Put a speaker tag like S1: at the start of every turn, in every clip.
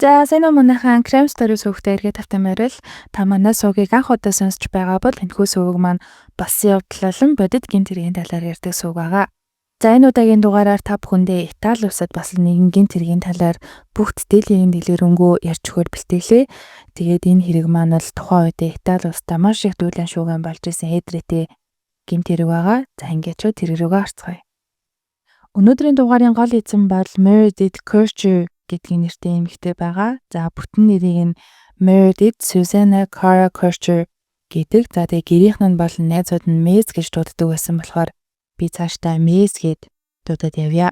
S1: За, сайн уу, манайхан. Crime Story сувагтай эргээд тавтай морил. Та манай сувгийг анх удаа сонсч байгаа бол энэхүү суваг маань болсон явдал болон бодит гэмт хэргийн талаар ярьдаг суваг байгаа. За, энэ удаагийн дугаараар та бүхэндээ Итали улсад бас нэгэн гэмт хэргийн талаар бүх дэтайлийг дэлгэрэнгүй ярьж өгөхөөр бэлтгэлээ. Тэгээд энэ хэрэг маань бол тухайн үедээ Итали улсдаа маш их дуулан шуугиан болж исэн ээдрээтэй гэмт хэрэг байгаа. За, ингээд шууд хэрэг рүүгээ орцгоё. Өнөөдрийн дугаарын гол эзэн бол Meredith Kercher гэдгийн нэртэй эмэгтэй байгаа. За, бүтэн нэрийг нь Meredith Susanna Cara Kercher гэдэг. За, тэгээ гэрийнх нь болон найзууд нь Mez гэж дууддаг байсан болохоор би цаашдаа Mez гээд дуудаад явъя.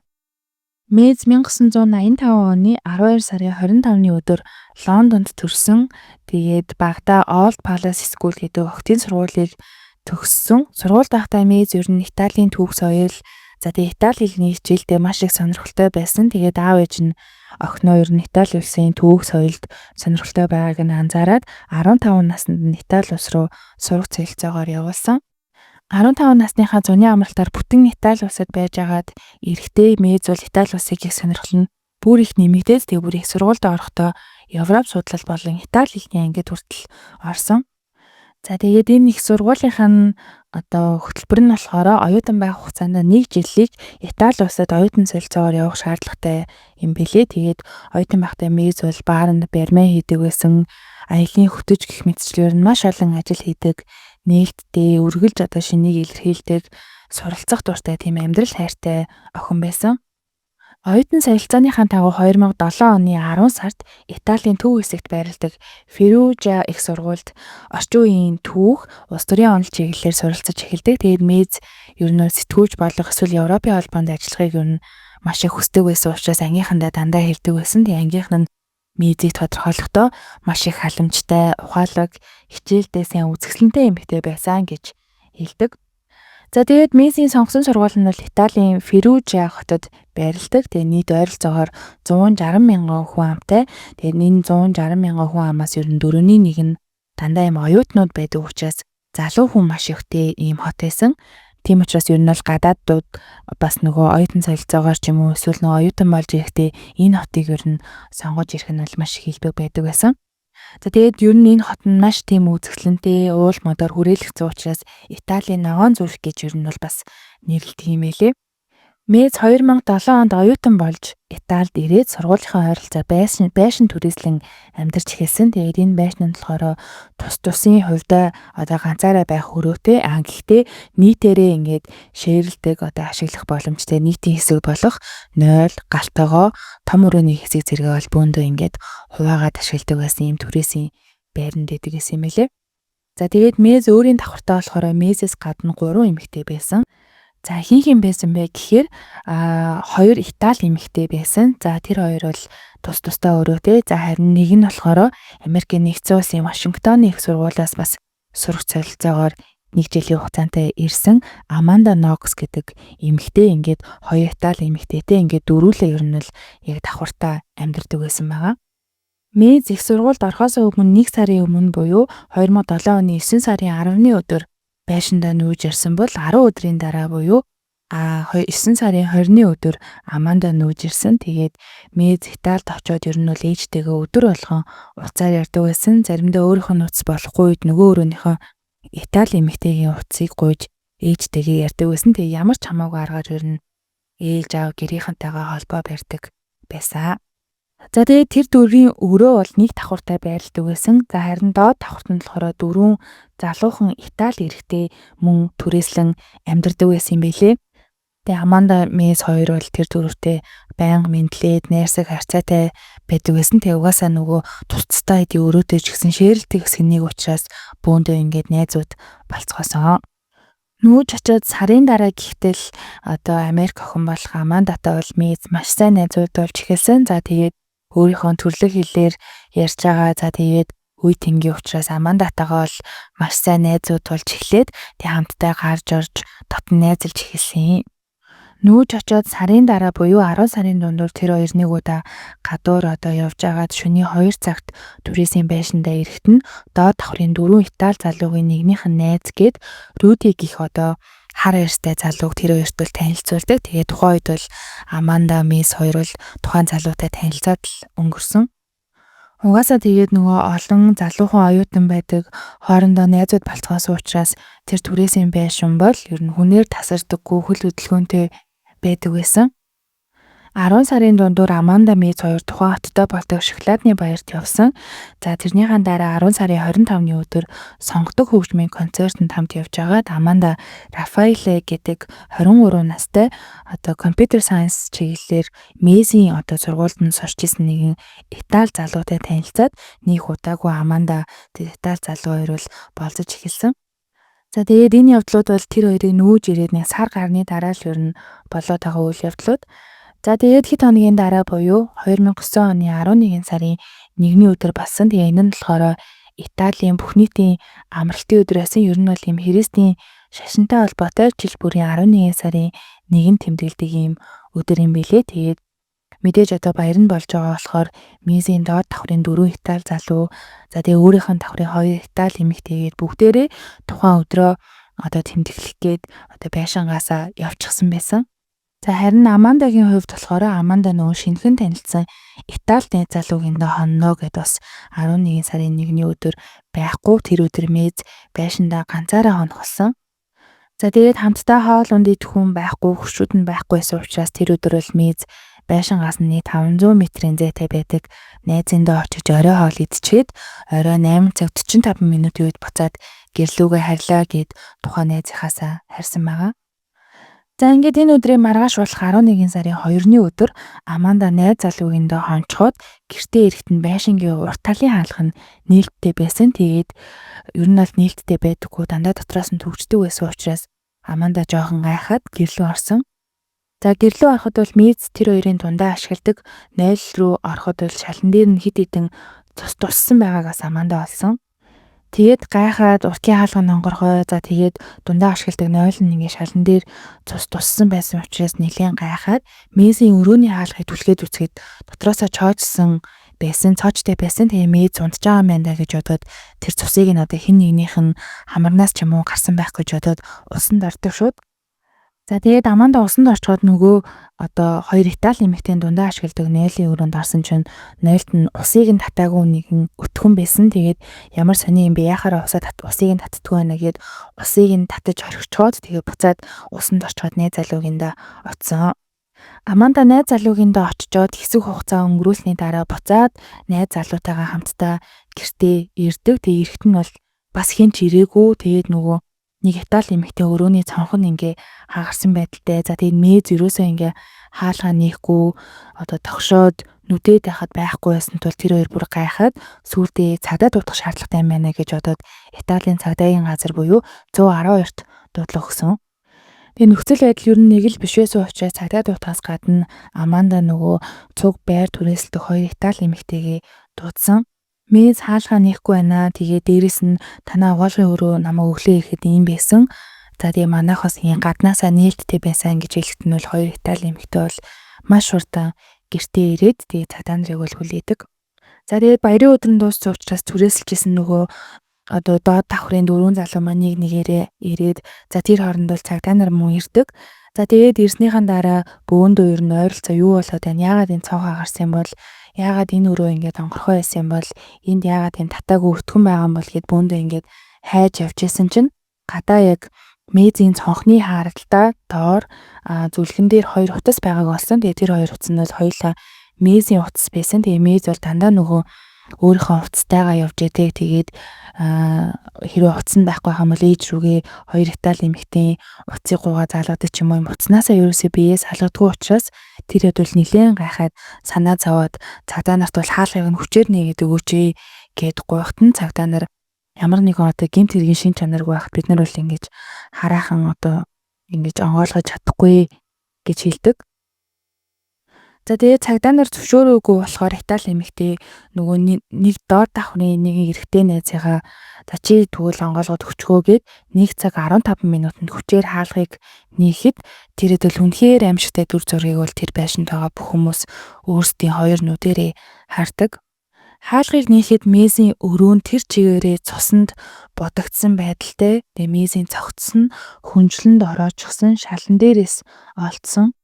S1: Mez 1985 оны 12 сарын 25-ны өдөр Лондонд төрсөн. Тэгээд багадаа Old Palace School гэдэг охидын сургуулийг төгссөн. Сургуульд байхдаа Mez ер нь Италийн түүх соёл, за, тэгээ Итали хэлний хичээлдээ маш их сонирхолтой байсан. Тэгээд аав ээж нь охиноо ер нь Итали улсын түүх соёлд сонирхолтой байгааг нь анзаараад 15 наснд нь Итали улс руу сурах солилцоогоор явуулсан. 15 насныхаа зуны амралтаар бүтэн Итали улсад байж байгаад эрэхтэй Мез бол Итали улсыг их сонирхол нь бүр их нэмэгдээд, тэгээ бүр их сургуульд орохдоо Европ судлал болон Итали хэлний ангид хүртэл орсон. За, тэгээд энэ их сургуулийнх нь одоо хөтөлбөр нь болохоор оюутан байх хугацаанд нэг жилийг Итали улсад оюутан солилцоогоор явах шаардлагатай юм билээ. Тэгээд оюутан байхдаа Мез бол бааранд бармен хийдэг байсан. Аялын хөтөч гэх мэтчлэр нь маш олон ажил хийдэг, нээлттэй, үргэлж одоо шинийг илэрхийлдэг, суралцах дуртай, тийм амьдрал хайртай охин байсан. Оюутан солилцооныхаа дагуу 2007 оны 10 сард Италийн төв хэсэгт байрладаг Феружа их сургуульд орчин үеийн түүх, улс төрийн онол чиглэлээр суралцаж эхэлдэг. Тэгээд Мез ер нь сэтгүүлч болох эсвэл Европын холбоонд ажиллахыг ер нь маш их хүсдэг байсан учраас ангийнхандаа дандаа хэлдэг байсан. Тэгээд ангийнх нь Мезийг тодорхойлохдоо маш их халамжтай, ухаалаг, хичээлдээ сайн үзэсгэлэнтэй эмэгтэй байсан гэж хэлдэг. За, тэгээд Мезийн сонгосон сургууль нь бол Италийн Феружа хотод байрладаг. Тэгээд нийт ойролцоогоор 160 мянган хүн амтай. Тэгээд энэ 160 мянган хүн амаас ер нь дөрөвний нэг нь дандаа юм оюутнууд байдаг учраас залуу хүн маш ихтэй ийм хот байсан. Тийм учраас ер нь бол гадаадууд бас нөгөө оюутан солилцоогоор ч юм уу, эсвэл нөгөө оюутан болж ирэхдээ энэ хотыг ер нь сонгож ирэх нь бол маш их элбэг байдаг байсан. За, тэгээд ер нь энэ хот нь маш тийм үзэсгэлэнтэй, уул модоор хүрээлэгдсэн учраас Италийн ногоон зүрх гэж ер нь бол бас нэрлэдэг юм байлээ. Мез 2007 онд оюутан болж Италид ирээд сургуулийнхаа ойролцоо байшин түрээслэн амьдарч эхэлсэн. Тэгээд энэ байшин нь болохоор тус тусын хувьдаа одоо ганцаараа байх өрөөтэй. А гэхдээ нийтээрээ ингээд share лдэг, одоо ашиглах боломжтой нийтийн хэсэг болох 0 галтойгоо том өрөөний хэсэг зэрэгээ бол бөөндөө ингээд хуваагаад ашигладаг байсан юм түрээсийн байранд байдаг гэсэн юм байлээ. За, тэгээд Мез өөрийн давхартаа болохоор Мезээс гадна гурван эмэгтэй байсан. За, хэн хэн байсан бэ гэхээр хоёр Итали эмэгтэй байсан. За, тэр хоёр бол тус тусдаа өрөөтэй. За, харин нэг нь болохоор Америкийн Нэгдсэн Улсын Вашингтоны их сургуулиас бас сурах солилцоогоор нэг жилийн хугацаантай ирсэн Аманда Нокс гэдэг эмэгтэй, ингээд хоёр Итали эмэгтэйтэй, ингээд дөрвүүлээ ер нь л яг давхартаа амьдардаг байсан байгаа. Мез их сургуульд орохоос өмнө нэг сарын өмнө буюу 2007 оны 9 сарын 10-ны өдөр байшиндаа нүүж ирсэн бол 10 өдрийн дараа буюу 9 сарын 20-ны өдөр Аманда нүүж ирсэн. Тэгээд Мез Италид очоод ер нь бол ээжтэйгээ өдөр болгон утсаар ярьдаг байсан. Заримдаа өөрийнх нь утас болохгүй үед нөгөө өрөөнийхөө Итали эмэгтэйгийн утсыг гуйж ээжтэйгээ ярьдаг байсан. Тэгээ ямар ч хамаагүй аргаар ер нь ээж аав гэрийнхэнтэйгээ холбоо барьдаг байсан. За, тэгээд тэр дөрвийн өрөө бол нэг давхартай байрладаг байсан. За, харин доод давхарт нь болохоор дөрвөн залуухан Итали эрэгтэй мөн түрээслэн амьдардаг байсан юм билээ. Тэгээ Аманда, Мез хоёр бол тэр дөрвтэй байнга мэндлээд найрсаг харьцаатай байдаг байсан. Тэгээ угаасаа нөгөө тусдаа хэдий өрөөтэй ч гэсэн share лдэг хэсэг нэг учраас бөөндөө ингээд найзууд болцгоосон. Нүүж очиод сарын дараа гэхтэл одоо Америк охин болох Амандатай бол Мез маш сайн найзууд болж эхэлсэн. За, тэгээд өөрийнхөө төрлөх хэлээр ярьж байгаа. За, тэгээд үе тэнгийн учраас Амандатайгаа бол маш сайн найзууд болж эхлээд тэг хамтдаа гарч орж дотн найзалж эхэлсэн. Нүүж очиод сарын дараа буюу 10 сарын дундуур тэр хоёр нэг удаа гадуур одоо явж байгаад шөнийн 2 цагт түрээсийн байшиндаа ирэхэд нь доод давхрын дөрвөн Итали залуугийн нэгнийх нь найз гээд Руди гэх одоо хар арьстай залууг тэр хоёрт бол танилцуулдаг. Тэгээ тухайн үед бол Аманда, Мез хоёр бол тухайн залуутай танилцаад л өнгөрсөн. Угаасаа тэгээд нөгөө олон залуухан оюутан байдаг, хоорондоо найзууд болцгоосон учраас тэр түрээсийн байшин бол ер нь хүнээр тасардаггүй хөл хөдөлгөөнтэй байдаг байсан. 10 сарын дундуур Аманда Миз хоёр тухайн хоттой болдог шоколадны баярт явсан. За тэрнийхэн дараа 10 сарын 25-ны өдөр сонгодог хөгжмийн концертод хамт явж байгаад Аманда Рафаэле гэдэг 23 настай одоо компьютер сайенс чиглэлээр Мезийн одоо сургуульд нь сурч исэн нэгэн Итали залуутай танилцаад нэг удаагүй Аманда тэр Итали залуу хоёр бол болзож эхэлсэн. За тэгээд энэ явдлууд бол тэр хоёрыг нүүж ирээд нэг сар гарны дараа л ер нь болоод байгаа үйл явдлууд. За тэгээд хэд хоногийн дараа буюу 2009 оны 11 сарын 1-ний өдөр болсон. Тэгээ энэ нь болохоор Италийн бүх нийтийн амралтын өдөр байсан. Ер нь бол ийм христийн шашинтай холбоотой жил бүрийн 11 сарын 1-нд тэмдэглэдэг ийм өдөр юм билээ. Тэгээд мэдээж одоо баяр нь болж байгаа болохоор Мизийн доод давхрын 4 Итали залуу, за тэгээ өөрийнх нь давхрын 2 Итали эмэгтэйгээд бүгдээрээ тухайн өдрөө одоо тэмдэглэх гээд одоо байшингаасаа явчихсан байсан. За харин Амандагийн хувьд болохоор Аманда нөгөө шинэхэн танилцсан Итали найз залуугийн доо хонно гэд бас 11 сарын 1-ний өдөр байхгүй, тэр өдөр Мез байшиндаа ганцаараа хонох болсон. За тэгээд хамтдаа хоол унд идэх хүн байхгүй, хөршүүд нь байхгүй байсан учраас тэр өдөр бол Мез байшингаас нь 500 метрийн зайтай байдаг найзын доо очиж орой хоол идчихэд орой 8 цаг 45 минутын үед буцаад гэрлүүгээ харьлаа гэд тухайн найзынхаасаа харьсан байгаа. За ингээд энэ өдрийн маргааш болох 11 сарын 2-ны өдөр Аманда найз залуугийн доо хончхоод гэртээ ирэхэд нь байшингийн урд талын хаалга нь нээлттэй байсан. Тэгээд ер нь бол нээлттэй байдаггүй, дандаа дотроос нь түгждэг байсан учраас Аманда жоохон гайхаад гэрлүү орсон. За гэрлүү ороход бол Миз тэр хоёрын дундаа ашигладаг 0 руу ороход бол шалан дээр нь хэд хэдэн цус туссан байгаагаас Аманда олсон. Тэгээд гайхаад уртын хаалга нь онгорхой. За тэгээд дундаа ашигладаг 0 нь ингээ шалан дээр цус туссан байсан учраас нэлээн гайхаад Мезийн өрөөний хаалгыг түлхээд үцгээд дотроосоо чоожсон байсан, цоочтой байсан. Тэгээ Мез унтж байгаа юм байна да гэж бодоод тэр цусыг нь одоо хэн нэгнийх нь хамарнаас ч юм уу гарсан байх гэж бодоод усанд ордог шууд. За тэгээд Аманда усанд орчход нөгөө одоо хоёр Итали эмэгтэйн дундаа ашигладаг нойлын өрөөнд орсон чинь нойлт нь усыг нь татаагүй нэгэн өтгөн байсан. Тэгээд ямар сони юм бэ? Яхаараа усыг нь татдаггүй байна гэд усыг нь татаж орхичоод тэгээд буцаад усанд орчход найз залуугиндаа очсон. Аманда найз залуугиндаа очичоод хэсэг хугацаа өнгөрүүлсний дараа буцаад найз залуутайгаа хамтдаа гэртээ ирдэг. Тэгээд ирэхэд нь бол бас хэн ч ирээгүй. Тэгээд нөгөө нэг Итали эмэгтэй өрөөний цонх нь ингээ хагарсан байдалтай. За тэгээд Мез ерөөсөө ингээ хаалгаа нээхгүй одоо тогшоод нүдээд байхад байхгүй байсан тул тэр хоёр бүр гайхаад сүүлдээ цагдаа дуудах шаардлагатай юм байна гэж бодоод Италийн цагдаагийн газар буюу 112-т дуудлага өгсөн. Тэгээ нөхцөл байдал ер нь нэг л биш байсан учраас цагдаа дуудахаас гадна Аманда нөгөө цуг байр түрээсэлдэх хоёр Итали эмэгтэйгээ дуудсан. Мез хаалгаа нээхгүй байна. Тэгээ дээрэс нь танаа угаалгын өрөө намайг өглөө ирэхэд ийм байсан. За тэгээ манайхаас ийм гаднаасаа нээлттэй байсан гэж хэлэхэд нь бол хоёр Итали эмэгтэй бол маш хурдан гэртээ ирээд тэгээ цагдаа нарыг бол хүлээдэг. За тэгээд баярын өдөр нь дууссан учраас түрээсэлжсэн нөгөө одоо доод давхрын дөрвөн залуу маань нэг нэгээрээ ирээд за тэр хооронд бол цагдаа нар мөн ирдэг. За тэгээд ирснийхэн дараа бөөндөө ер нь ойролцоо юу болоод байна? Яагаад энэ цонх хагарсан юм бол? Яагаад энэ өрөө ингээд онгорхой байсан юм бол? Энд яагаад энэ татаагүй өтгөн байгаа юм бол гэд бөөндөө ингээд хайж явж исэн чинь гадаа яг Мезийн цонхны хаалтаа доор зүлгэн дээр хоёр утас байгааг олсон. Тэгээд тэр хоёр утас нь бол хоёулаа Мезийн утас байсан. Тэгээд Мез бол дандаа нөгөө өөрийнхөө утастайгаа явж яадаг. Тэгээд хэрвээ утас нь байхгүй хам бол ээж рүүгээ хоёр Итали эмэгтэй утсыг гуугаа залгадаг ч юм уу, юм утаснаасаа ерөөсөө биеэ салгадгүй учраас тэр хэд бол нилээн гайхаад санаа зовоод цагдаа нарт бол хаалгыг нь хүчээр нээгээд өгөөч гэд гуйхад нь цагдаа нар ямар нэгэн одоо гэмт хэргийн шин чанаргүй байхад бид нар бол ингэж хараахан одоо ингэж онгойлгож чадахгүй гэж хэлдэг. За тэгээд цагдаа нар зөвшөөрөөгүй болохоор Итали эмэгтэй нөгөө нэг доод давхрын нэг эрэгтэй найзыгаа за чи тэгвэл онгойлгоод өчгөө гэд 1 цаг 15 минутанд хүчээр хаалгыг нээхэд тэрэд бол үнэхээр аимшигтай дүр зургийг бол тэр байшинд байгаа бүх хүмүүс өөрсдийн хоёр нүдэрээ хардаг. Хаалгыг нээхэд Мезийн өрөөнд тэр чигээрээ цуснд будагдсан байдалтай. Тэгээ Мезийн цогцос нь хөнжлөнд ороочихсон, шалан дээрээс олдсон.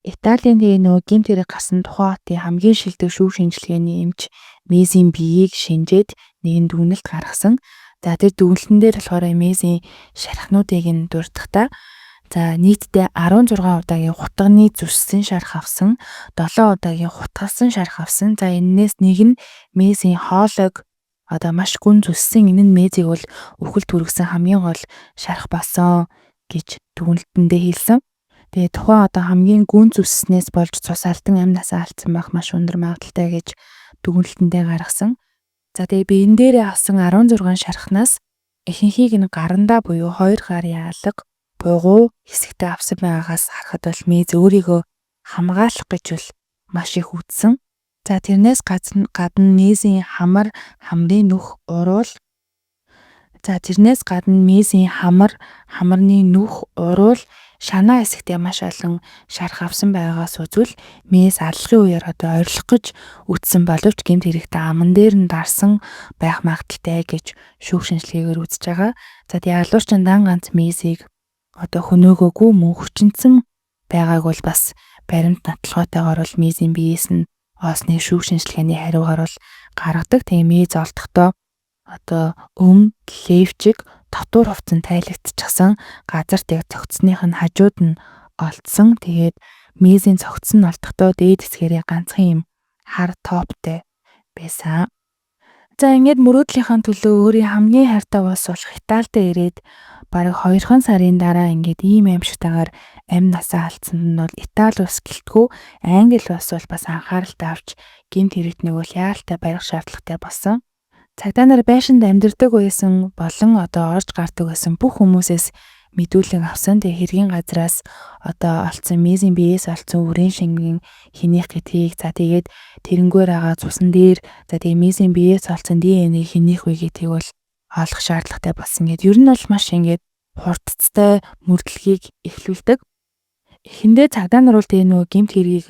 S1: Италийн тэгээ нөгөө гэмт хэрэг гарсан тухайн хотын хамгийн шилдэг шүүх шинжилгээний эмч Мэзийн биеийг шинжээд нэгэн дүгнэлт гаргасан. За тэр дүгнэлтэн дээр болохоор Мэзийн шархнуудыг нь дурдахдаа за нийтдээ 16 удаагийн хутганы зүссэн шарх авсан, 7 удаагийн хутгалсан шарх авсан. За энэнээс нэг нь Мэзийн хоолойг одоо маш гүн зүссэн, энэ нь Мэзийг бол үхэлд хүргэсэн хамгийн гол шарх болсон гэж дүгнэлтэндээ хэлсэн. Тэгээ тухайн одоо хамгийн гүн зүсснээс болж цус алдан амь насаа алдсан байх маш өндөр магадлалтай гэж дүгнэлтэндээ гаргасан. За тэгээ биен дээрээ авсан 16 шархнаас ихэнхийг нь гарандаа буюу 2 гарын алга бугуу хэсэгтээ авсан байгаагаас харахад бол Мэз өөрийгөө хамгаалах гэж бол маш их үдсэн. За тэрнээс гадна Мэзийн хамар, хамрын нүх, уруул. За тэрнээс гадна Мэзийн хамар, хамарны нүх, уруул, шанаа хэсэгтээ маш олон шарх авсан байгаагаас үзвэл Мэз аллахын үеэр одоо орилох гэж үтсэн боловч гэмт хэрэгтээ аман дээр нь дарсан байх магадлалтай гэж шүүх шинжилгээгээр үзэж байгаа. За тэгээ алуурчин дан ганц Мэзийг одоо хөнөөгөөгүй мөн хүчинсэн байгааг бол бас баримт нотлохойтойгоор бол Мэзийн биеэс нь олсны шүүх шинжилгээний хариугаар бол гаргадаг. Тэгээ Мэз олдохдоо одоо өм, левчик, дотуур хувцсан тайлагдчихсан, газарт яг цогцсных нь хажууд нь олдсон. Тэгээд Мэзийн цогц нь олдохдоо дээд хэсгээрээ ганцхан юм хар топтой байсан. За ингээд мөрөөдлийнхаа төлөө өөрийн хамгийн хайртай улс болох Италид ирээд бараг 2 сарын дараа ингээд ийм аимшигтайгаар амь насаа алдсан нь бол Итали улс гэлтгүй Англи улс бол бас анхааралтай авч гэмт хэрэгтнийг бол яалтай барих шаардлагатай болсон. Цагдаа нар байшинд амьдардаг байсан болон одоо орж гардаг байсан бүх хүмүүсээс мэдүүлэг авсан. Тэгээ хэргийн газраас одоо олдсон Мэзийн биеэс олдсон үрийн шингэн хэнийх гэдгийг, за тэгээд тэрнгээр байгаа цусан дээр, за тэгээ Мэзийн биеэс олдсон ДНХ хэнийх вэ гэдгийг бол олох шаардлагатай болсон гэд. Ер нь бол маш ингээд хурдцтай мөрдлөгийг эхлүүлдэг. Эхэндээ цагдаа нар бол тэгээ нөгөө гэмт хэргийг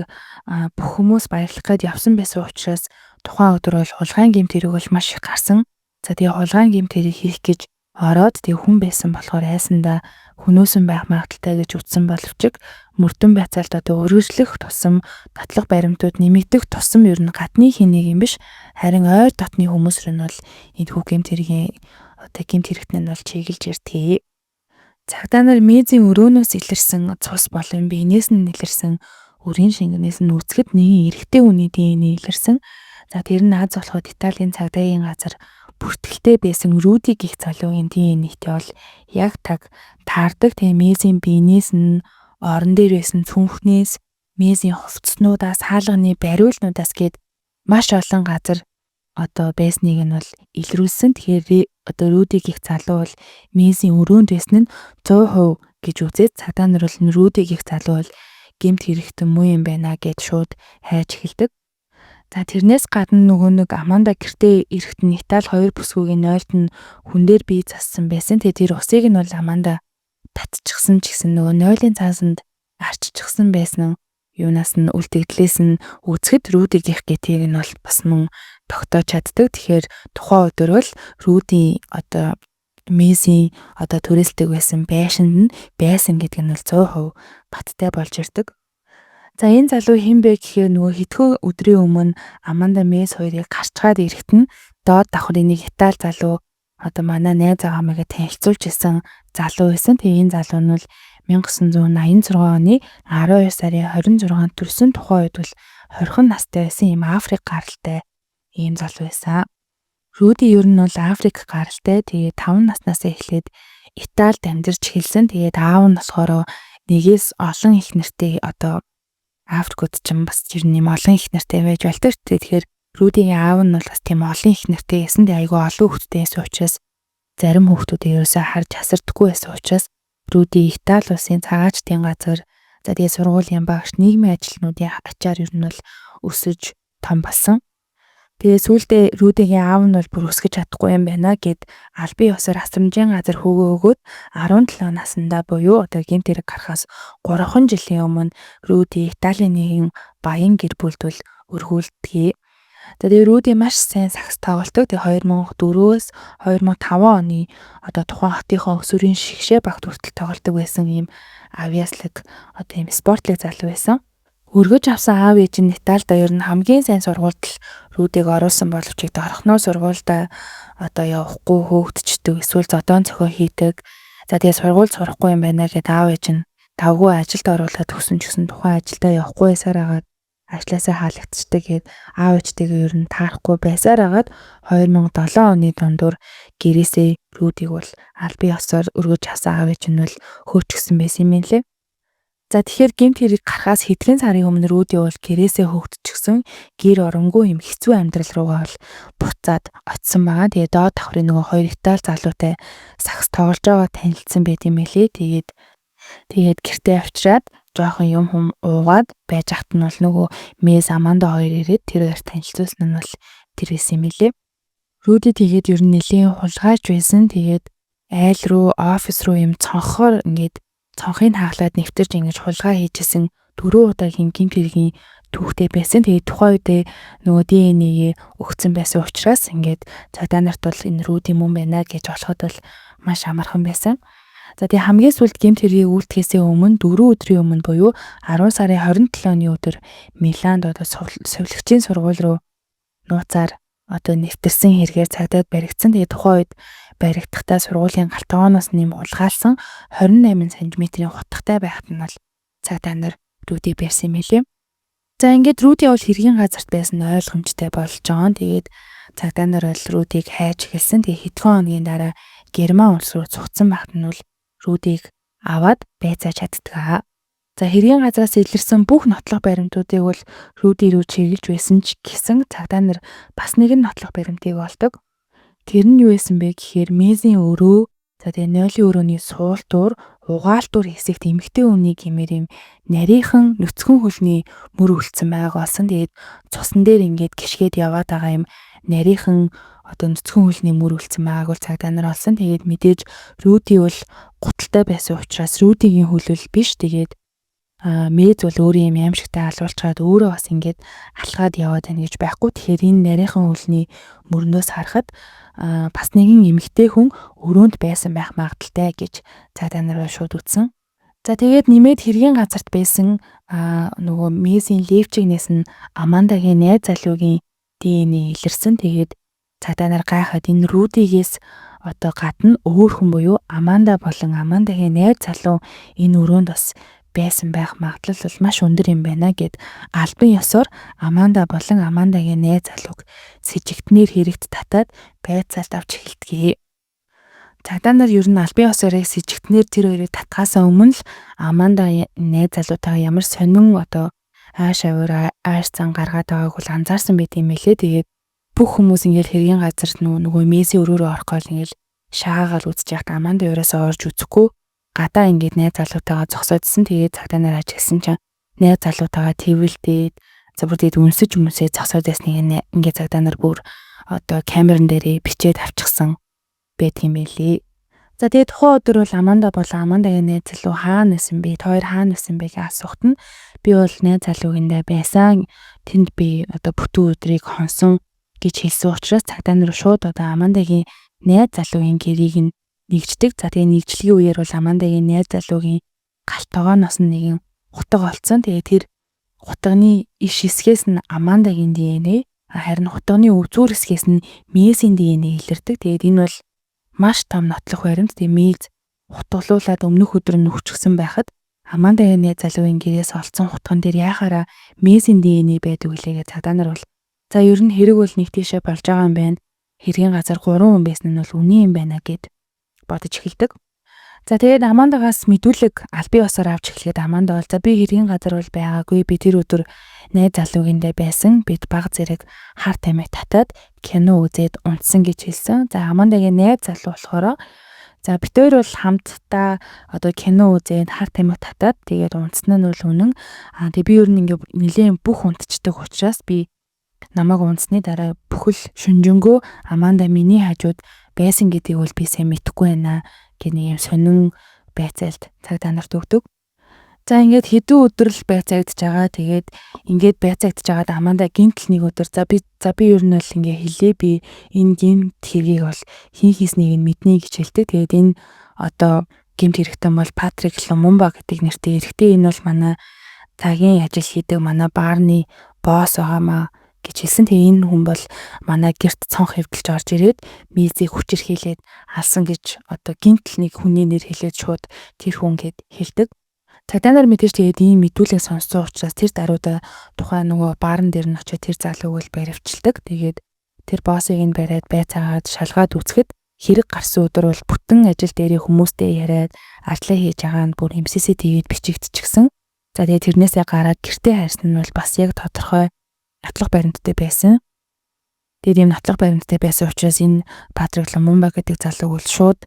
S1: бүх хүмүүс баярлах гээд явсан байсан учраас тухайн өдөр бол хулгайн гэмт хэрэг бол маш их гарсан. За тэгээ хулгайн гэмт хэрэг хийх гэж ороод тэгээ хүн байсан болохоор айсандаа хөнөөсөн байх магадлалтай гэж үзсэн боловч мөрдөн байцаалт одоо өргөжлөх тусам нотлох баримтууд нэмэгдэх тусам ер нь гадны хин нэг юм биш, харин ойр дотны хүмүүс рүү нь бол энэ хүү гэмт хэргийн одоо гэмт хэрэгтэн нь бол чиглэж ирдэг. Цагдаа нар Мэзийн өрөөнөөс илэрсэн цус болон биенээс нь илэрсэн үрийн шингэнээс нь үзэхэд нэгэн эрэгтэй хүний ДНХ илэрсэн. За тэр нь аз болоход Италийн цагдаагийн газар бүртгэлтэй байсан Руди гэх залуугийн ДНХ-тэй бол яг таг таардаг. Тэгээ Мэзийн биенээс нь орон дээр байсан цүнхнээс, Мэзийн хувцснуудаас, хаалганы бариулнуудаас гээд маш олон газар одоо байсныг нь бол илрүүлсэн. Тэгэхээр одоо Руди гэх залуу бол Мэзийн өрөөнд байсан нь 100% гэж үзээд цагдаа нар бол Руди гэх залуу бол гэмт хэрэгтэн муу юм байна гэд шууд хайж эхэлдэг. За тэрнээс гадна нөгөө нэг Аманда гэртээ ирэхэд нь Итали 2 бүсгүйгийн 0-т нь хүн дээр бие зассан байсан. Тэгээ тэр усыг нь бол Аманда татчихсан ч гэсэн нөгөө 0-ын цаасанд арччихсан байсан юунаас нь үлдэгдлээс нь үзэхэд Руди гэх гэтийг нь бол бас мөн тогтоож чаддаг. Тэгэхээр тухайн өдөр бол Руди одоо Мэзийн одоо түрээсэлдэг байсан байшинд нь байсан гэдг нь бол 100% баттай болж ирдэг. За энэ залуу хэн бэ гэхээр нөгөө хэдхэн өдрийн өмнө Аманда Мэз хоёрыг гарчгаад ирэхэд нь доод давхрын нэг Итали залуу одоо манай найз байгаа маяга танилцуулж исэн залуу байсан. Тэгээ энэ залуу нь бол 1986 оны 12 сарын 26-нд төрсэн, тухайн үед бол 20 настай байсан юм, Африк гаралтай ийм залуу байсан. Руди ер нь бол Африк гаралтай. Тэгээ 5 наснаас эхлээд Италид амьдарч эхэлсэн. Тэгээд аав нь болохоор нэгээс олон их нэртэй, одоо Африкууд ч бас ер нь юм олон их нартай байж болдог шүү дээ. Тэгэхээр Рудигийн аав нь бол бас тийм олон их нартай байсан. Тэгээ айгүй олон хүүхэдтэй байсан учраас зарим хүүхдүүдийг ерөөсөө харж хасардаггүй байсан учраас Руди Итали улсын цагаачдын газар, за тэгээ сургуулийн багш, нийгмийн ажилтнуудын ачаар ер нь бол өсөж том болсон. Тэгээ сүүлдээ Рудигийн аав нь бол бүр өсгөж чадахгүй юм байна гэд албан ёсоор асрамжийн газар хөөгөө өгөөд 17 наснда буюу одоо гэмт хэрэг гарахаас 3 жилийн өмнө Руди Италийн нэгэн баян гэр бүлд бол өргүүлдэг. За тэгээ Руди маш сайн сагс тоглолдог. Тэгээ 2004-өөс 2005 оны одоо тухайн хотынхоо өсвөрийн шигшээ багт хүртэл тоглодог байсан ийм авьяаслаг одоо ийм спортлог залуу байсан. Өргөж авсан аав ээж нь Италид ер нь хамгийн сайн сургуульд л Рудиг оруулсан боловч дорхноо сургуульдаа одоо явахгүй хөөгдчихдөг, эсвэл зодоон цохио хийдэг. За тэгээ сургууль сурахгүй юм байна гэдээ аав ээж нь давгүй ажилд оруулаад өгсөн ч гэсэн тухайн ажилдаа явахгүй байсаар хагаад ажлаасаа хаалгацдаг гээд аав ээжтэйгээ ер нь таарахгүй байсаар хагаад 2007 оны дундуур гэрээсээ Рудиг бол албан ёсоор өргөж авсан аав ээж нь бол хөөчихсөн байсан юм лээ. За тэгэхээр гэмт хэрэг гарахаас хэдхэн сарын өмнө Руди бол гэрээсээ хөөгдчихсөн, гэр оронгүй юм хэцүү амьдрал руугаа бол буцаад очисон байгаа. Тэгээ доод давхрын нөгөө хоёр Итали залуутай сагс тоглож байгаа танилцсан байт юм билээ. Тэгээд гэртээ авчираад жоохон юм хум уугаад байж хат нь бол нөгөө Мэз Аманда хоёр ирээд тэр хоёр танилцуулсан нь бол тэр байсан юм билээ. Руди тэгээд ер нь нэлээн хулгайж байсан. Тэгээд айл руу, офис руу юм цонхоор ингээд цонхыг хааглаад нэвтэрч ингэж хулгай хийжсэн 4 удаагийн гэмт хэргийн түүхтэй байсан. Тэгээд тухайн үедээ нөгөө DNA-гээ өгсөн байсан учраас ингээд цагдаа нарт бол энэ Руди мөн байна гэж олоход бол маш амархан байсан. За тэгээ хамгийн сүүлд гэмт хэргийг үйлдэхээсээ өмнө 4 өдрийн өмнө буюу 10 сарын 27-ны өдөр Миланд одоо сувилагчийн сургууль руу нууцаар одоо нэвтэрсэн хэрэгээр цагдаад баригдсан. Тэгээ тухайн үед баригдахдаа сургуулийн гал тогооноос нэм хулгайлсан 28 см-ийн хутгатай байхад нь бол цагдаа нар Рудиг барьсан юм билээ. За ингээд Руди бол хэргийн газарт байсан нь ойлгомжтой болж байгаа. Тэгээд цагдаа нар бол Рудиг хайж эхэлсэн. Тэгээ хэдхэн хоногийн дараа Герман улс руу цугцсан байхад нь бол Рудиг аваад байцааж чаддаг. За хэргийн газраас илэрсэн бүх нотлох баримтуудыг бол Руди рүү чиглэж байсан ч гэсэн цагдаа нар бас нэгэн нотлох баримтыг олдог. Тэр нь юу байсан бэ гэхээр Мэзийн өрөө, за тэгээ Нолийн өрөөний суултуур, угаалтуур хэсэгт эмэгтэй хүний гэмээр юм нарийнхан нүцгэн хөлний мөр үлдсэн байгааг олсон. Тэгээд цусан дээр ингээд гიშгээд яваад байгаа юм нарийнхан одоо нүцгэн хөлний мөр үлдсэн байгааг бол цагдаа нар олсон. Тэгээд мэдээж Руди бол гуталтай байсан учраас Рудигийн хөл биш. Тэгээд Мэз бол өөрийн юм аимшигтай алуулчаад өөрөө бас ингээд алхаад яваад байна гэж байхгүй. Тэгэхээр энэ нарийнхан хөлний мөрнөөс харахад бас нэгэн эмэгтэй хүн өрөөнд байсан байх магадлалтай гэж цагдаа нар шууд үтсэн. За тэгээд нэмээд хэргийн газарт байсан нөгөө Мэзийн левчигнээс нь Амандагийн найз залуугийн DNA илэрсэн. Тэгээд цагдаа нар гайхаад энэ Рудигээс одоо гадна өөр хүн буюу Аманда болон Амандагийн найз залуу энэ өрөөнд бас байсан байх магадлал бол маш өндөр юм байна гэд албан ёсоор Аманда болон Амандагийн найз залууг сэжигтнэр хэрэгт татаад байцаалт авч эхэлдэг. Цагдаа нар ер нь албан ёсоор сэжигтнэр тэр хоёрыг татхаасаа өмнө л Аманда найз залуутайгаа ямар сонин одоо ааш авир ааш зан гаргаад байгааг бол анзаарсан байт юм билээ. Тэгээд бүх хүмүүс ингээл хэргийн газарт нөгөө Месси өрөөрөө орох гол ингээл шаагаал үзэж яхад Аманда ерөөсөө орж үзэхгүй гадаа ингээд найз залуутайгаа зогсоодсэн. Тэгээд цагдаа нар ажигласан чинь найз залуутайгаа твэлдээд за бүр тэгээд үнсэж мүсээ зогсоод байсныг ингээд цагдаа нар бүр одоо камеран дээрээ бичээд авчихсан байдаг юм билээ. За тэгээд тухайн өдөр бол Аманда болон Амандагийн найз залуу хаана байсан бэ? Та хоёр хаана байсан бэ гэж асуухад нь би бол найз залуугиндаа байсан. Тэнд би одоо бүтэн өдрийг хонсон гэж хэлсэн учраас цагдаа нар шууд одоо Амандагийн найз залуугийн гэрийг нь нэгждэг. За тэгээ нэгжлэгийн үеэр бол Амандагийн найз залуугийн гал тогооноос нь нэгэн хутга олцсон. Тэгээ тэр хутганы иш хэсгээс нь Амандагийн DNA, харин хутганы өвзүүр хэсгээс нь Мэсийн DNA илэрдэг. Тэгээд энэ бол маш том нотлох баримт. Тэгээ Мэз хутгалуулаад өмнөх өдөр нь нүхчихсэн байхад Амандагийн найз залуугийн гэрээс олцсон хутган дээр яхаараа Мэсийн DNA байдаг үлээгээ цагдаа нар бол за ер нь хэрэг бол нэг тийшээ болж байгаа юм байна. Хэргийн газар 3 хүн байсан нь бол үнэн юм байна гэд бодож эхэлдэг. За тэгээд Амандагаас мэдүүлэг албан ёсоор авч эхлэхэд Аманда бол за би хэргийн газар бол байгаагүй. Би тэр өдөр найз залуугиндээ байсан. Бид баг зэрэг хар тамхи татаад кино үзээд унтсан гэж хэлсэн. За Амандагийн найз залуу болохоор за бид хоёр бол хамтдаа одоо кино үзээд хар тамхи татаад тэгээд унтсан нь бол үнэн. Аа тэгээд би ер нь ингээ нэлээд бүх унтчихдаг учраас би намайг унтсны дараа бүхэл шүнжэнгөө Аманда миний хажууд байсан гэдгийг бол би сайн мэдэхгүй байна гэх нэг юм сонин байцаалт цагдаа нарт өгдөг. За ингээд хэдэн өдөр л байцаагдж байгаа. Тэгээд ингээд байцаагдж байгаад Аманда гинтл нэг өдөр за би ер нь бол ингээ хэлээ, би энэ гинт хэргийг бол хэн хийснийг нь мэднэ гэж хэлдэг. Тэгээд энэ одоо гэмт хэрэгтэн бол Патрик Лумумба гэдэг нэртэй эрэгтэй. Энэ бол манай цагийн ажил хийдэг манай баарны босс байгаамаа гэж хэлсэн. Тэгээ энэ хүн бол манай герт цонх эвдэлж орж ирээд Мизийг хүчирхийлээд алсан гэж одоо гинтл нэг хүний нэр хэлээд шууд тэр хүн гэд хэлдэг. Цагдаа нар мэдээж тэгээд ийм мэдүүлэг сонссон учраас тэр даруйда тухайн нөгөө баарн дээр нь очиод тэр залууг л баривчилдаг. Тэгээд тэр боссыг нь бариад байцаагаад шалгаад үзэхэд хэрэг гарсан өдөр бол бүтэн ажил дээрээ хүмүүстэй яриад ажлаа хийж байгаа нь бүр MCC TV-д бичигдчихсэн. За тэгээд тэрнээсээ гараад гэртээ харсан нь бол бас яг тодорхой нотлох баримттай байсан. Тэгээд ийм нотлох баримттай байсан учраас энэ Патрик Лумумба гэдэг залууг бол шууд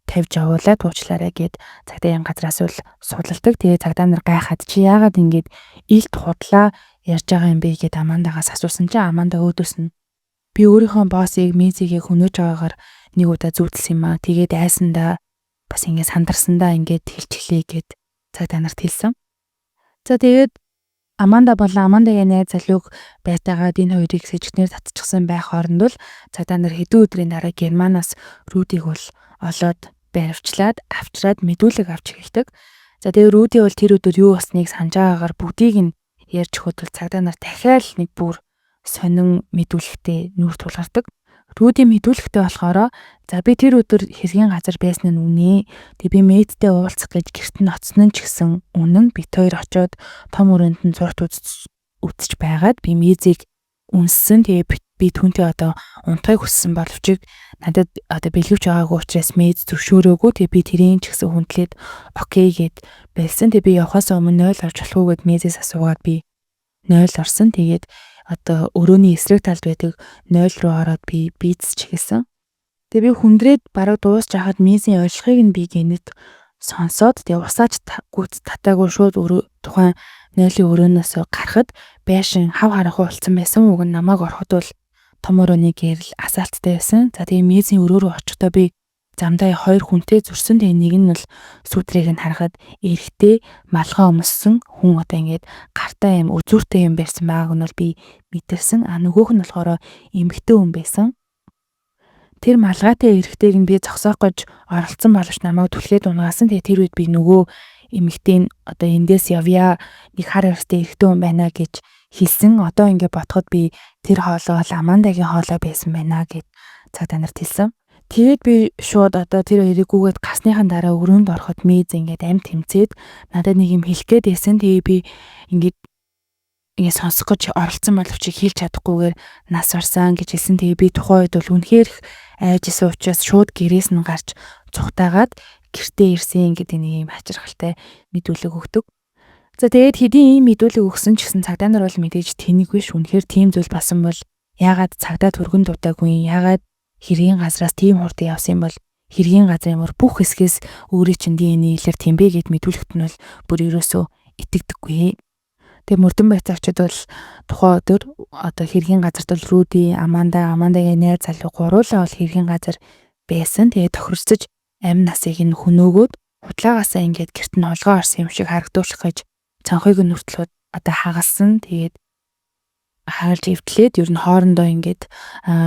S1: тавьж явуулаад уучлаарай гэд цагдаагийн газраас бол судалдаг. Тэгээд цагдаа нар гайхаад чи яагаад ингэж илт худлаа ярьж байгаа юм бэ гэд Амандагаас асуусан чинь Аманда өөдөөс нь би өөрийнхөө боссыг Мизигээ хөнөөж байгаагаар нэг удаа зүүдэлсэн юм аа. Тэгээд айсандаа бас ингэ сандарсандаа ингээд хэлчихлээ гэд цагдаа нарт хэлсэн. За тэгээд Аманда болон Амандагийн найз залууг байтагаад энэ хоёрыг сэжигтнэр татчихсан байх хооронд бол цагдаа нар хэдэн өдрийн дараа Германаас Рудиг бол олоод баривчлаад авчраад мэдүүлэг авч эхэлдэг. За тэгээ Руди бол тэр өдөр юу болсныг санаж байгаагаар бүгдийг нь ярьж өгөхөд бол цагдаа нар дахиад нэг бүр сонин мэдүүлэгтэй нүүр тулгардаг. Руди мэдүүлэхтэй болохоор за би тэр өдөр хэргийн газар байсан нь үнэ. Тэг би Мэдтэй уулзах гэж гэрт нь очсон нь ч гэсэн үнэн. Бит хоёр очиод том өрөөнд нь зурт үзэж байгаад би Мизийг үнссэн. Тэгээ би түүнтэй одоо унтахыг хүссэн боловч надад одоо бэлгэвч байгаагүй учраас Мэд зөвшөөрөөгүй. Тэгээ би тэрийн ч гэсэн хүндлээд окей гэд болсон. Тэгээ би явхаас өмнө 0 орж болох уу гэд Мэзээс асуугаад би 0 орсон. Тэгээд одоо өрөөний эсрэг талд байдаг 0 руу ороод би бийцэж эхэлсэн. Тэгээ би хүндрээд бараг дуусч хахад Мизийн ойлгохыг нь би гэнэт сонсоод тэгээ усаач гүц татаагүй шууд өрөө тухайн 0-ийн өрөөнөөс гарахад байшин хав харанхуй болсон байсан. Уг нь намайг ороход бол том өрөөний гэрэл асаалттай байсан. За тэгээ Мизийн өрөө рүү очихдоо би замдаа хоёр хүнтэй зөрсөн. Тэгээ нэг нь бол сүтрийг нь харахад эрэгтэй малгай өмссөн хүн одоо ингээд гартаа юм үзүүртэй юм барьсан байгааг нь бол би мэдэрсэн. А нөгөөх нь болохоор эмэгтэй хүн байсан. Тэр малгайтай эрэгтэйг нь би зогсоох гэж оролцсон боловч намайг түлхээд унагаасан. Тэгээ тэр үед би нөгөө эмэгтэй нь одоо эндээс явъя, нэг хар арьстай эрэгтэй хүн байна гэж хэлсэн. Одоо ингээд бодоход би тэр хоолой бол Амандагийн хоолой байсан байна гэд цагдаа нарт хэлсэн. Тэгээд би шууд одоо тэр хоёрыг гүгээд гарсныхаа дараа өрөөнд ороход Миз ингээд амь тэмцээд надад нэг юм хэлэх гээд байсан. Тэгээ би ингээд сонсох гэж оролцсон боловч хэлж чадахгүйгээр нас барсан гэж хэлсэн. Тэгээ би тухайн үед бол үнэхээр их айж исэн учраас шууд гэрээс нь гарч цухтаагаад гэртээ ирсэн гэдэг нэг юм хачирхалтай мэдүүлэг өгдөг. За тэгээд хэдийн ийм мэдүүлэг өгсөн ч гэсэн цагдаа нар бол мэдээж тэнэг биш. Үнэхээр тийм зүйл басан бол яагаад цагдаа түргэн дутаагүй, яагаад хэргийн газраас тийм хурдан явсан юм бол хэргийн газрын мөр бүх хэсгээс өөрийн чинь DNA илэр тийм бэ гэд мэдүүлэхт нь бол бүр ерөөсөө итгэдэггүй. Тэгээ мөрдөн байцаагчид бол тухайн өдөр одоо хэргийн газарт бол Руди, Аманда, Амандагийн найз залуу гуруулаа бол хэргийн газар байсан. Тэгээ тохиролцож амь насыг нь хөнөөгөөд худлаагаасаа ингээд гэрт нь хулгай орсон юм шиг харагдуулах гэж цонхыг нь хүртэл одоо хагалсан. Тэгээд хагалж эвдлээд ер нь хоорондоо ингээд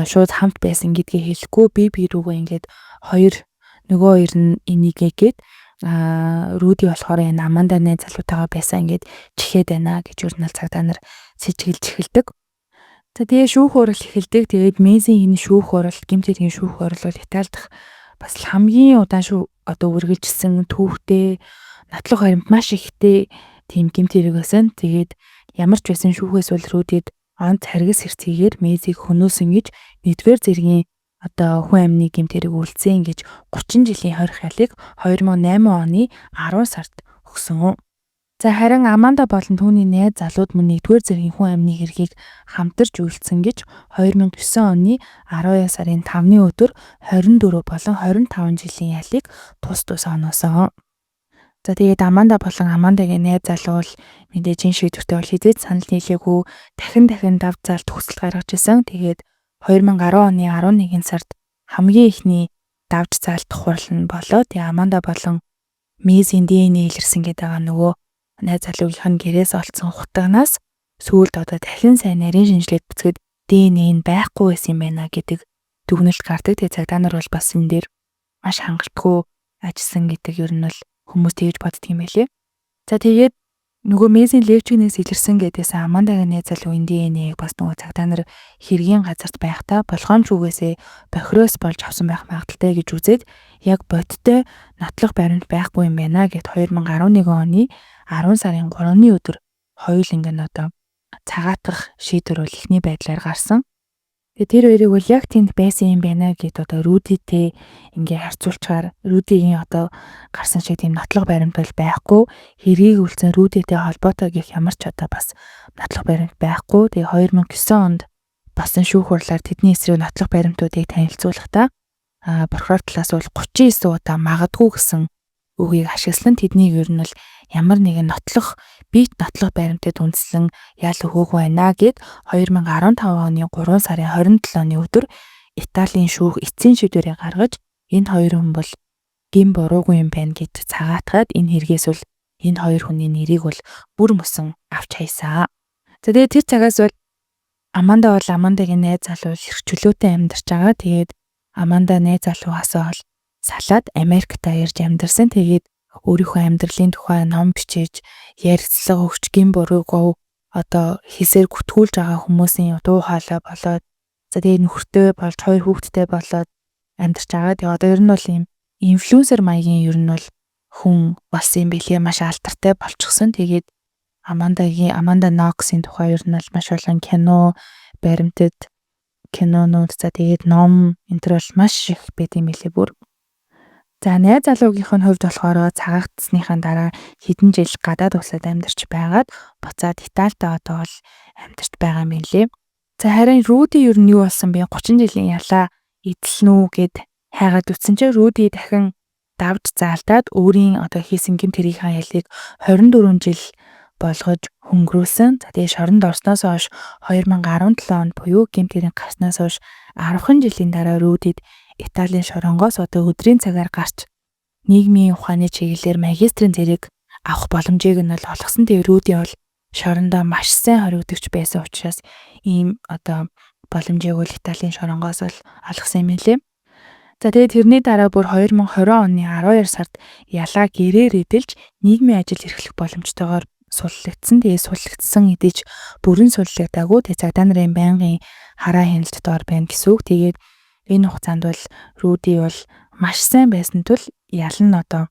S1: шууд хамт байсан гэдгийг хэлэхгүй би рүүгээ ингээд хоёр нөгөө хоёр нь энийгээ гээд Руди болохоор энэ Аманда найз залуутайгаа байсан ингээд чихээд байна гэж ер нь цагдаа нар сэжиглэж эхэлдэг. За тэгээ шүүх хурал эхэлдэг. Тэгээд Мезийн энэ шүүх хурал, гэмт хэргийн шүүх хурал бол Итали дахь бас хамгийн удаан шүү одоо үргэлжилсэн түүхтэй нотлох харимт маш ихтэй тийм гэмт хэрэг байсан. Тэгээд ямар ч байсан шүүхээс бол Рудид онц харгас хэрцгийгээр Мезийг хөнөөсөн гэж нэгдүгээр зэргийн одоо хүн амны гэмт хэрэг үйлдсэн гэж 30 жилийн хорих ялыг 2008 оны 10 сард өгсөн. За харин Аманда болон түүний найз залууд мөн нэгдүгээр зэргийн хүн амны хэргийг хамтарч үйлдсэн гэж 2009 оны 12 сарын 5-ны өдөр 24 болон 25 жилийн ялыг тус тус оноосон. За тэгээд Аманда болон Амандагийн найз залуу бол мэдээж энэ шийдвэртэй бол хэзээ ч санал нийлээгүй дахин дахин давж заалт хүсэл гаргаж исэн. Тэгээд 2010 оны 11 сард хамгийн эхний давж заалт хурал нь болоо. Тэгээ Аманда болон Мизийн DNA илэрсэн гэдэг байгаа нөгөө найз залуугийнх нь гэрээс олдсон хутганаас сүүлд одоо дахин сайн нарийн шинжилгээд үзэхэд DNA нь байхгүй байсан юм байна гэдэг дүгнэлт гардаг. Тэгээ цагдаа нар бол бас энэ дээр маш хангалтгүй ажилласан гэдэг ер нь бол хүмүүс тэгж боддөг юм байлээ. За тэгээд Нөгөө Мэзийн левчигнээс илэрсэн гэдээсээ Амандагийн найз залуугийн DNA-г бас нөгөө цагдаа нар хэргийн газарт байхдаа болгоомжгүйгээсээ бохироос болж авсан байх магадлалтай гэж үзээд яг бодиттой нотлох баримт байхгүй юм байна гэд 2011 оны 10 сарын 3-ны өдөр хоёуланг нь одоо цагаатгах шийдвэр бол эхний байдлаар гарсан. Тэгээ тэр хоёрыг бол яг тэнд байсан юм байна гэд одоо Рудитэй ингээ харьцуулчаар Рудигийн одоо гарсан шиг тийм нотлох баримт бол байхгүй. Хэргийг үлдсэн Рудитэй холбоотой гэх ямар ч одоо бас нотлох баримт байхгүй. Тэгээ 2009 онд болсон шүүх хурлаар тэдний эсрэг нотлох баримтуудыг танилцуулахдаа прокурор талаас бол 39 удаа магадгүй гэсэн үгийг ашигласан. Тэднийг ер нь бол ямар нэгэн нотлох бит нотлох баримтад үндэслэн ял өгөөгүй байна гэд 2015 оны 3 сарын 27-ны өдөр Италийн шүүх эцсийн шийдвэрийг гаргаж энэ хоёр хүн бол гэм буруугүй юм байна гэж цагаатгаад энэ хэрэгээс бол энэ хоёр хүний нэрийг бол бүр мөсөн авч хайсан. За тэгээд тэр цагаас бол Аманда бол Амандагийн найз залуу эрх чөлөөтэй амьдарч байгаа. Тэгээд Аманда найз залуугаасаа бол салаад Америктаа ирж амьдарсан. Тэгээд өөрийнхөө амьдралын тухай ном бичиж, ярилцлага өгч, гэм бурууг одоо хийсээр гүтгүүлж байгаа хүмүүсийн дуу хоолой болоод за тэгээ нөхөртэй болж хоёр хүүхэдтэй болоод амьдарч байгаа. Тэгээ одоо ер нь бол ийм инфлюенсер маягийн ер нь бол хүн болсон юм билээ, маш алдартай болчихсон. Тэгээд Аманда Ноксын тухай ер нь бол маш олон кино, баримтат кинонууд, за тэгээд ном энэ төр бол маш их байд юм билээ бүр. За найз залуугийнх нь хувьд болохоор цагаагдсаныхаа дараа хэдэн жил гадаад улсад амьдарч байгаад буцаад Италид одоо бол амьдарч байгаа юм билээ. За харин Руди ер нь юу болсон бэ? 30 жилийн ялаа эдэлнэ үү гэд хайгаад үтсэн чинь Руди дахин давж заалдаад өөрийн одоо хийсэн гэмт хэргийнхаа ялыг 24 жил болгож хөнгөрүүлсэн. За тэгээ шоронд орсноос хойш 2017 онд буюу гэмт хэрэг гарснаас хойш 10 жилийн дараа Рудид Италийн шоронгоос одоо өдрийн цагаар гарч нийгмийн ухааны чиглэлээр магистрийн зэрэг авах боломжийг нь бол олгосон. Тэгээ Руди бол шорондоо маш сайн хориглогч байсан учраас ийм одоо боломжийг бол Италийн шоронгоос бол олгосон юм лээ. За тэгээд тэрний дараа бүр 2020 оны 12 сард ялаа гэрээр эдэлж нийгмийн ажил эрхлэх боломжтойгоор суллагдсан. Тэгээ суллагдсан эдэж бүрэн суллагдаагүй. Тэгээ цагдаа нарын байнгын хараа хяналт доор байна гэсэн үг. Тэгээд энэ хугацаанд бол Руди бол маш сайн байсан тул ял нь одоо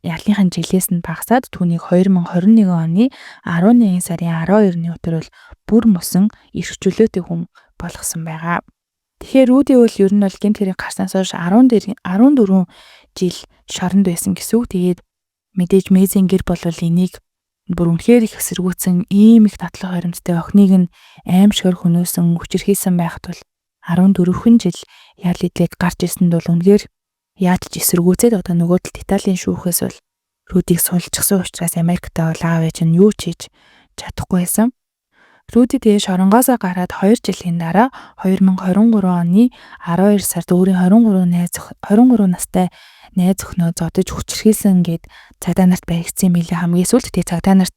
S1: ялынхаа жилээс нь багасаад түүнийг 2021 оны 11 сарын 12-ны өдөр бол бүр мөсөн эрх чөлөөтэй хүн болгосон байгаа. Тэгэхээр Руди бол ер нь бол гэмт хэрэг гарснаас хойш 14 жил шоронд байсан гэсэн үг. Тэгээд мэдээж Мэзийн гэр бол энийг бүр үнэхээр их эсэргүүцэн ийм их нотлох харимттай охиныг нь аимшигар хөнөөсөн хүчирхийлсэн байхад бол 14 жил ял идлээд гарч ирсэнд бол үнэхээр яаж ч эсэргүүцээд одоо нөгөө талд Италийн шүүхээс бол Рудийг сулжчихсан учраас Америктаа бол аав ээж нь юу ч хийж чадахгүй байсан. Руди тэгээ шоронгоосоо гараад 2 жилийн дараа 2023 оны 12 сард өөрийн 23 настай найз охиноо зодож хүчирхийлсэн гэд цагдаа нарт баригдсан юм билээ хамгийн сүүлд. Тэгээ цагдаа нарт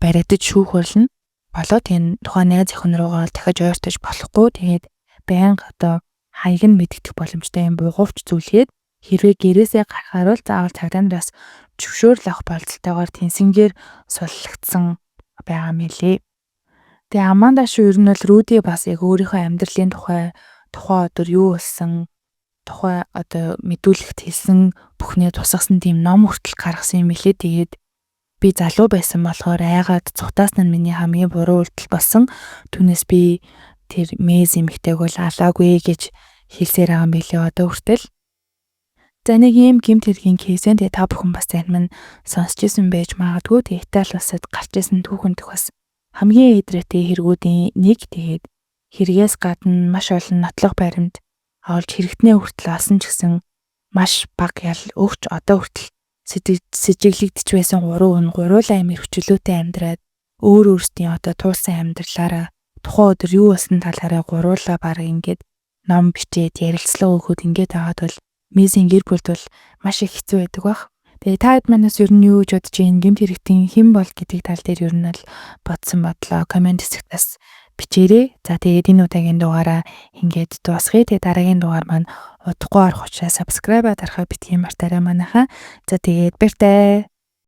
S1: баригдаж шүүх хурал нь болоод энэ тухайн найз охин руугаа дахиж ойртож болохгүй. Тэгээд байнга одоо хаяг нь мэдэгдэх боломжтой юм бугуувч зүйлээд хэрвээ гэрээсээ гарахаар бол заавал цагдаа нараас зөвшөөрөл авах болцолтойгоор тэнсэнгээр суллагдсан байгаа юм билээ. Тэгээ Аманда шүү ер нь бол Руди бас яг өөрийнхөө амьдралын тухай тухайн өдөр юу болсон тухай одоо мэдүүлэгт хэлсэн бүхнээ тусгасан тийм ном хүртэл гаргасан юм билээ. Тэгээд би залуу байсан болохоор айгаад цухтаас нь миний хамгийн буруу үйлдэл болсон. Түүнээс би тэр Мэз эмэгтэйг бол алаагүй гэж хэлсээр байгаа юм билээ одоо хүртэл. За нэг ийм гэмт хэргийн case эн тэгээ та бүхэн бас зарим нь сонсч ирсэн байж магадгүй. Тэгээ Итали улсад гарч ирсэн түүхэн дэх бас хамгийн эдрээтэй хэрэгүүдийн нэг. Тэгээд хэрэгээс гадна маш олон нотлох баримт олж хэрэгтнээ хүртэл олсон ч гэсэн маш бага ял өгч одоо хүртэл сэжиглэгдэж байсан гурван хүн гуруулаа юм эрх чөлөөтэй амьдраад өөр өөрсдийн одоо туулсан амьдралаараа тухайн өдөр юу болсон талаараа гуруулаа бараг ингээд ном бичээд ярилцлага өгөхөд ингээд байгаад бол Мэзийн гэр бүлд бол маш их хэцүү байдаг бах. Тэгээ та хэд манаас ер нь юу гэж бодож байна? Гэмт хэрэгтэн хэн бол гэдэг тал дээр ер нь л бодсон бодлоо comment хэсэгт бас бичээрэй. За тэгээд энэ удаагийн дугаараа ингээд дуусгая. Тэгээ дараагийн дугаар маань удахгүй орох учраас subscribe дарахаа битгий мартаарай манайхаа. За тэгээд баяртай.